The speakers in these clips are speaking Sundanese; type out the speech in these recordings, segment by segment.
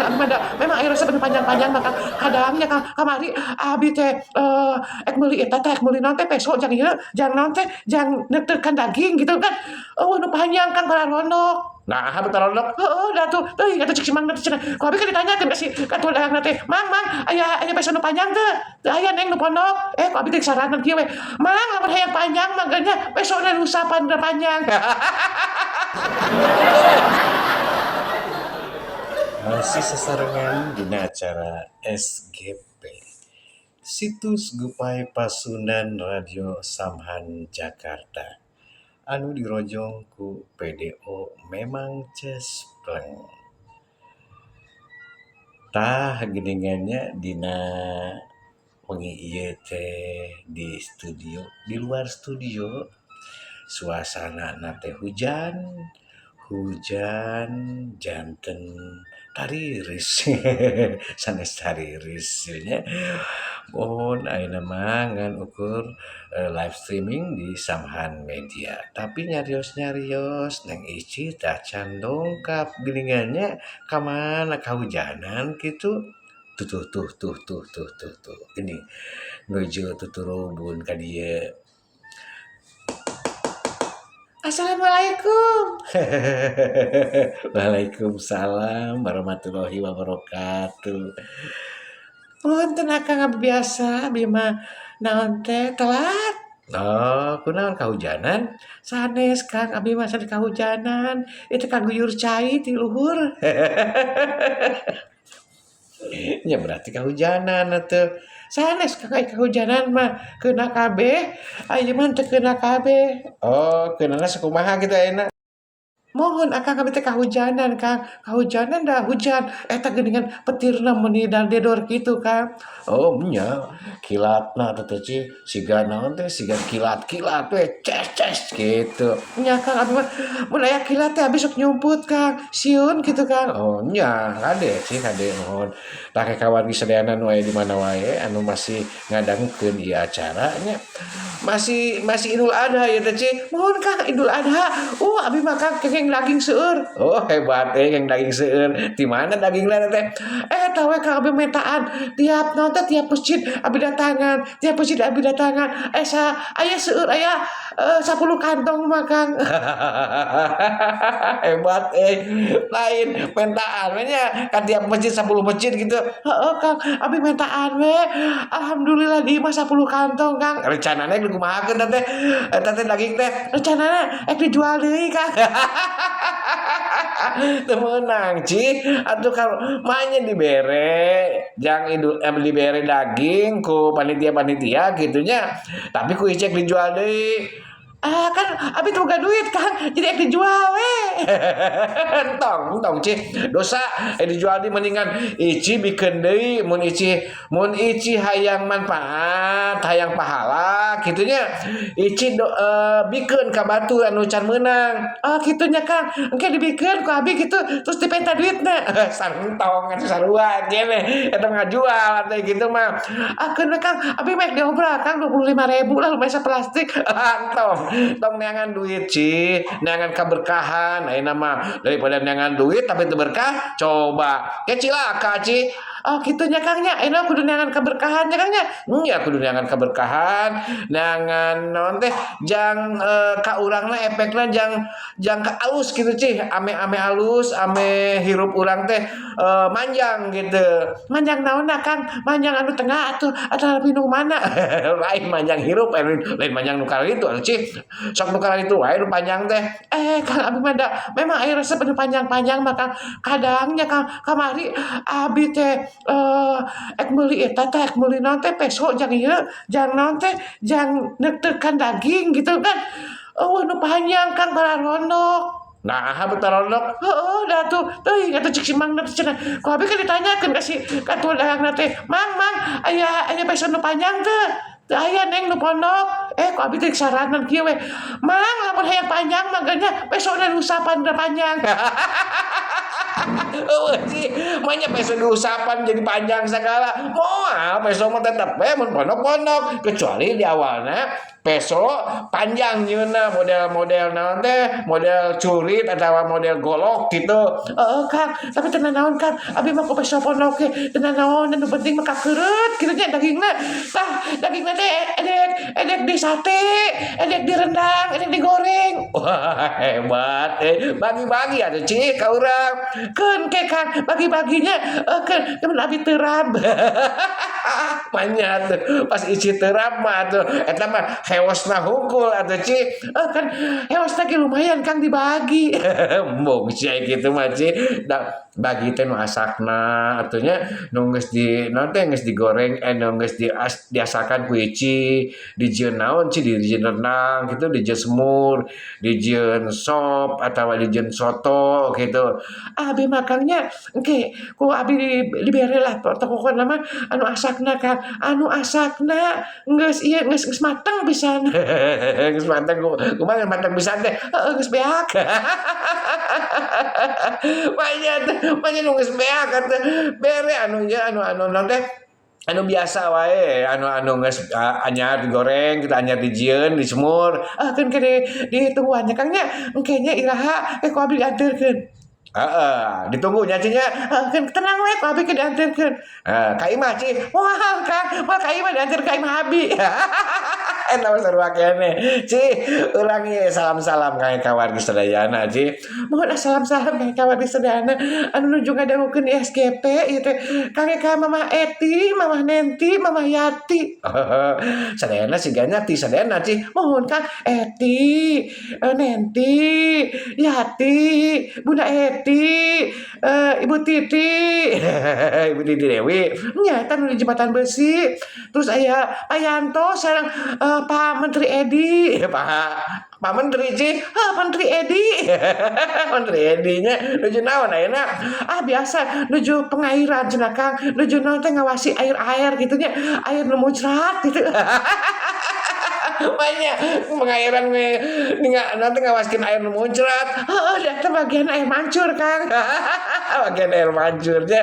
Kang, abi mah da memang aya resep anu panjang-panjang mah, Kang. Kadangnya, Kang, kamari abi teh ek meuli eta teh, ek meuli naon teh, peso jang ieu, jang naon teh, jang neuteukan daging gitu kan. Oh, nu panjang, Kang, bararondok. Nah, betul. Heeh, da tuh, teuing atuh cek si Mang teh cenah. Ku abi kan ditanyakeun ka si ka tukang teh, "Mang, Mang, aya aya peso nu panjang teu?" "Teu aya, Neng, nu pondok." Eh, ku abi teh saranan kieu we, "Mang, lamun hayang panjang mah nya pesona diusapan udah panjang." Masih sesarengan dina acara SGP, Situs Gupai Pasundan Radio Samhan Jakarta, anu dirojong ku PDO Memang Cespleng. Tah, geuningan nya, dina wengi ieu teh di studio, di luar studio suasana teh hujan hujan, janten tariris, sanes tariris nya. Mohon, ayeuna mah ngan ukur live streaming di Samhan Media, tapi nyarios-nyarios Neng Ici teh can dongkap geuningan nya, ka mana, kahujanan kitu? Tuh tuh tuh tuh tuh tuh tuh tuh, ini nuju tuturubun ka dieu. Assalamualaikum. Waalaikumsalam warahmatullahi wabarakatuh. Punten, Akang, abi biasa, abi mah naon teh, telat. Oh, kunaon, kahujanan? Sanes, Kang, abi mah sanes kahujanan, itu kaguyur cai ti luhur. Nya berarti kahujanan atuh. Sanes, Kang, ai kahujanan mah keuna kabeh, ieu mah teu keuna kabeh. Oh, keunana sakumaha kitu ayeuna? Mohon, Akang, abi teh kahujanan, Kang. Kahujanan da hujan eta geuningan petirna meuni dedor kitu, Kang. Oh nya, kilatna teh Ci, siga naon teh, siga kilat-kilat we, ces ces gitu. Nya, Kang, abi mah mun aya kilat teh abi sok nyumput, Kang, sieun kitu, Kang. Oh nya, kade sih, kade, mohon. Tah, kawan sadayana nu aya di mana wae anu masih ngadangukeun ieu acara nya. Masih masih Idul Adha ya teh, Ci. Mohon, Kang, Idul Adha. Abi mah, Kang, kenging daging seueur. Oh, hebat eh, kenging daging seueur. Di mana dagingna teh? Eta we, Kang, abi mentaan tiap naon teh, tiap masjid abi datangan, tiap masjid abi datangan. Eh, sa aya seueur, aya 10 kantong mah, Kang. Hebat eh. Lain mentaan we nya ka tiap masjid, 10 masjid gitu. Heeh, Kang, abi mentaan we. Alhamdulillah di imah 10 kantong, Kang. Rencanana dikumahakeun teh eta teh, daging teh? Rencanana ek dijual deui, Kang. Teu meunang, Ci. Atuh kalau maenya dibere jang idul dibere daging ku panitia-panitia gitu nya. Tapi ku icek dijual deui. Ah, kan abi teu boga duit, Kang, jadi ek dijual we. Entong, entong, Ci. Dosa dijual di, mendingan Ici bikeun deui. Mun Ici hayang manfaat, hayang pahala kitu nya. Ici bikeun ka batur anu can meunang. Oh, kitu nya, Kang. Engke dibikeun ku abi kitu terus dipenta duitna. Santong atuh, sarua keneh eta ngajual atuh kitu mah. Ah, keun we, Kang, abi mah diobral, Kang, 25.000 lah, lumayan plastik. Entong, tong neangan duit, Ci, neangan keberkahan ayeuna mah. Daripada neangan duit tapi teu berkah, coba ke cilaka, Ci. Oh, kitu nya, Kang, nya. Ayeuna kudu neangan keberkahan nya, Kang, nya. Nya, kudu neangan keberkahan, neangan naon teh jang ka urangna efekna jang jang ka alus gitu, Ci, ame-ame alus, ame hirup urang teh manjang gitu. Manjang naonna, Kang? Manjang anu tengah atuh atau lebih nu mana? Lain manjang hirup, lain manjang nu itu atuh, Ci. Sok nu itu wae nu panjang teh. Eh, Kang, abi mah da memang aya resep anu panjang-panjang mah, Kang. Kadangnya, Kang, kamari abi teh ek meuli eta teh, ek meuli naon teh, peso jang ieu, jang naon teh, jang neuteukan daging gitu kan. Oh, nu panjang, Kang, bararondok. Nah, betul. Heeh, da tuh teuing atuh cek si Mang teh cenah. Ku abi kan ditanyakeun ka si ka tukang teh, "Mang, Mang, aya aya peso nu panjang teu?" "Teu aya, Neng, nu pondok." Eh, ku abi teh saranan kieu we, "Mang, lamun hayang panjang mah nya pesona diusapan udah panjang." Eueuh sih, manya peso diusapan jadi panjang segala. Moal, peso mah tetep we mun pondok-pondok, kecuali di awalna. Peso panjang nyieunna model-model naon teh, model curit atawa model golok gitu. Heeh, Kang, tapi teu nanaon, Kang, abi mah ku peso pondok ge teu nanaon, nu penting mah kakeureut kitu nya dagingna. Tah, dagingna teh edek edek di sate, edek di rendang, edek digoreng. Wah, hebat eh, bagi-bagi atuh Ci ka urang. Keun ke Kang, bagi-baginya keun keun abi teu rab. Manya atuh pas Ici teu rab mah atuh eta mah hewosna hungkul atuh Ci. Eh, kan hewosna ge lumayan, Kang, dibagi. Embung sia kitu mah Ci, da bagi teh nu asakna atuh nya, nu geus di naon teh, geus digoreng, eh, nu geus diasakan ku Ici, dijieun naon Ci, dijieun rendang kitu, dijieun semur, dijieun sop atawa dijieun soto gitu. Abi mah, Kang, nya engke ku abi dibere lah, pokokna mah anu asakna, Kang, anu asakna geus ieu, geus geus mateng pisan. Geus mateng kumaha mateng pisan teh? Heeh, geus beak. Manya teh, manya nu geus beak atuh bere anu nya, anu anu naon teh, anu biasa wae, anu anu geus anyar digoreng kitu, anyar dijieun disemur. Ah, keun ke ditungguan nya, Kang, nya, engke nya iraha ku abi dianterkeun. Heeh, ditunggu nya Ci nya. Heeh, keun tenang we, ku abi ke dianterkeun. Heeh, ka imah Ci. Moal, Kang, moal ka imah, dianter ka imah abi. Eta mah sarua keneh. Ci, urang ieu salam-salam ka wargi sadayana Ci. Mohon salam-salam ka wargi sadayana anu nuju ngadangukeun ISGP ieu teh, kangge ka Mamah Eti, Mamah Nenti, Mamah Yati. Sadayana sigana ti sadayana Ci. Mohon, Kang, Eti, Nenti, Yati, Bunda Eti, Ibu Titi. Ibu Titi Dewi. Nya eta nu di jembatan besi. Terus aya Pak Yanto sareng Pak Menteri Edi. Pak Pak Menteri Ci. Heuh, Menteri Edi. Menteri Edi nya nuju naon ayeuna? Ah, biasa nuju pengairan cenah, Kang, nuju naon teh, ngawasi air-air gitu nya, air nu muncrat gitu. Banyak pengairan we nanti ngawaskeun air nu muncrat. Heeh, da eta bagian air mancur, Kang. Bagian air mancurnya.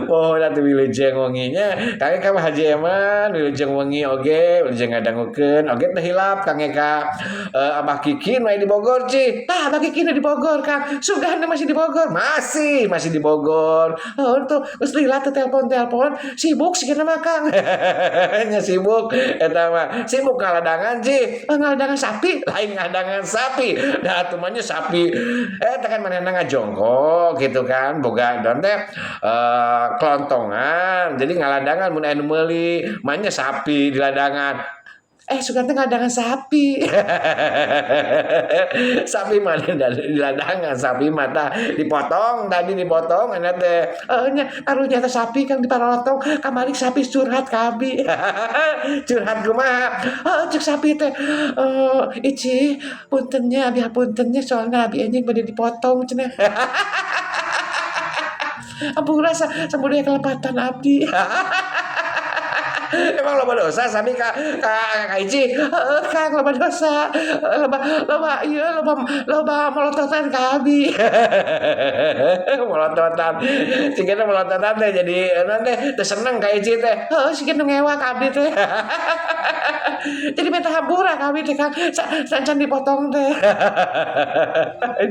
Oh, atuh wilujeng wengi nya. Kangge ka Haji Eman wilujeng wengi oge, wilujeng ngadangukeun oge, teu hilap kangge ka Abah Kiki nu aya di Bogor Ci. Tah, Abah Kiki nu di Bogor, Kang. Sugan masih di Bogor. Masih, masih di Bogor. Heuh, tuh geus lila teu telepon-telepon, sibuk sigana mah, Kang. Nya sibuk eta mah. Sibuk ngaladangan Ci. Oh, ngaladangan sapi. Lain ngadangan sapi. Da atuh mah nya sapi. Eta kan manehna ngajongkok gitu kan, boga naon teh, kelontongan. Jadi ngaladangan mun aya nu meuli, mah nya sapi di ladangan. Eh, sugan teh ngaladangan sapi. Sapi mah di ladangan, sapi mah tah dipotong, tadi dipotong eta teh. Heeh nya, karunya teh sapi, Kang, diparotong, kamari sapi curhat ka abi. Curhat kumaha? Heeh, cek sapi teh, "Ici, punten nya, abi hapunten nya, soalna abi anjing bade dipotong," cenah. Ampura samudaya kalepatan abdi. Emang loba dosa sapi ka ka ka Ici? Heeh, Kang, loba dosa. Loba loba ieu, loba loba molototan ka abi. Molototan. Sigana molototan teh jadi naon teh, teu seneng ka Ici teh. Heeh, siga nu ngewa ka abdi teh. Jadi minta hampura ka abdi teh, Kang, sacan dipotong teh.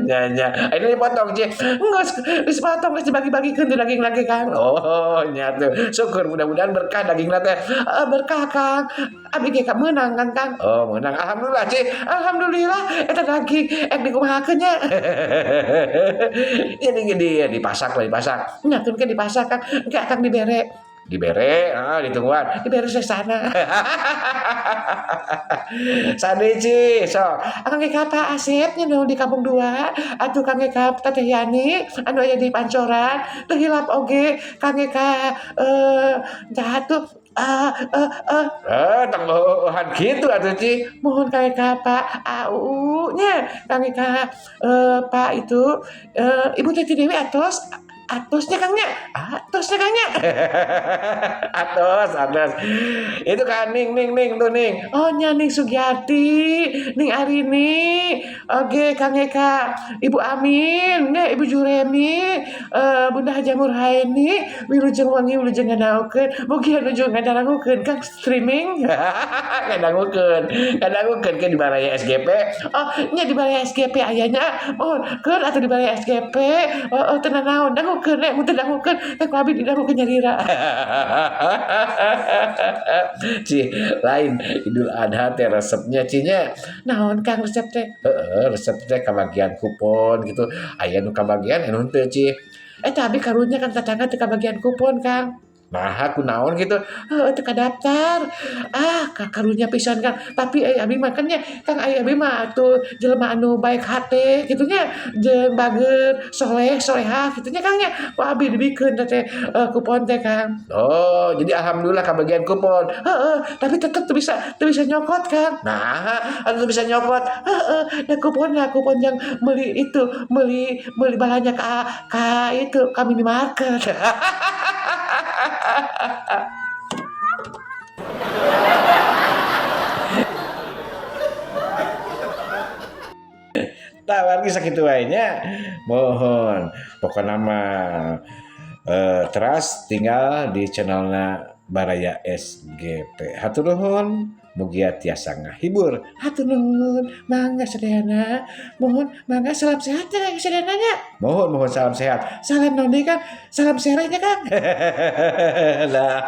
Nya nya. Ini dipotong Ci. Geus geus potong, geus dibagi-bagikeun tuh daging lagi, Kang. Oh, nya tuh. Syukur, mudah-mudahan berkah dagingna teh. Heeh, berkah, Kang. Abi ge meunang kan, Kang. Oh, meunang. Alhamdulillah, Ci. Alhamdulillah eta daging ek dikumahakeun nya. Ini gede dipasak lah, dipasak. Nya keun ke dipasak, Kang. Engke akang dibere. Dibere, ah, ditungguan. Dibere sesana. Sade Ci, sok. Akang ge ka Pak Asep nya nu di Kampung Dua, atuh kangge ka Teteh Yani anu aya di Pancoran, teu hilap oge kangge ka saha tuh, Eh, tong eueuhan kitu atuh Ci. Mohon kangge ka Pak AUU nya, kangge ka Pak itu, Ibu Teti Dewi atos. Atos nya Kang nya. Atos nya Kang nya. Atos, atos. Itu kan ning ning ning tuh ning. Oh nya Ning Sugiyati, Ning Arini. Oke Kang Eka, Ibu Amin, nya Ibu Juremi, Bunda Haja Murhaini, wilujeng wangi wilujeng ngadangukeun. Mugi anu ngadangukeun Kang streaming. Ngadangukeun. Ngadangukeun ke di Baraya SGP. Oh, nya di Baraya SGP ayanya. Mohon keun atuh di Baraya SGP. Oh, oh teu nanaon dangukeun we mun teu dangukeun teh ku abi didangukeun nyalira. Ci, lain Idul Adha teh resepnya cinya. Naon Kang resep teh? Heeh, resep teh kabagian kupon gitu. Aya nu kabagian anu henteu, Ci. Eta abi karunya kan tetangga teu kabagian kupon Kang. Nah, kunaon gitu? Heuh, teu kadaftar. Ah, karunya pisan Kang. Tapi ai abi mah kan nya Kang ai abi mah atuh jelema anu baik hate kitu nya, jeung bager, soleh, solehah kitu nya Kang nya. Ku abi dibikeun teh kupon teh Kang. Oh, jadi alhamdulillah kabagian kupon. Heeh, tapi tetep teu bisa nyokot Kang. Nah, atuh teu bisa nyokot. Heeh, da kuponna kupon yang meuli itu, meuli meuli balanja ka itu ka minimarket. Tah wargi sakitu wae nya. Mohon pokona mah teras tinggal di channelna Baraya SGP. Hatur nuhun, mugia tiasa ngahibur. Hatur nuhun, mangga sadayana. Mohon mangga salam sehat ya Kang sadayana nya. Mohon mohon salam sehat. Salam naon deui Kang? Salam sereh nya Kang. Lah.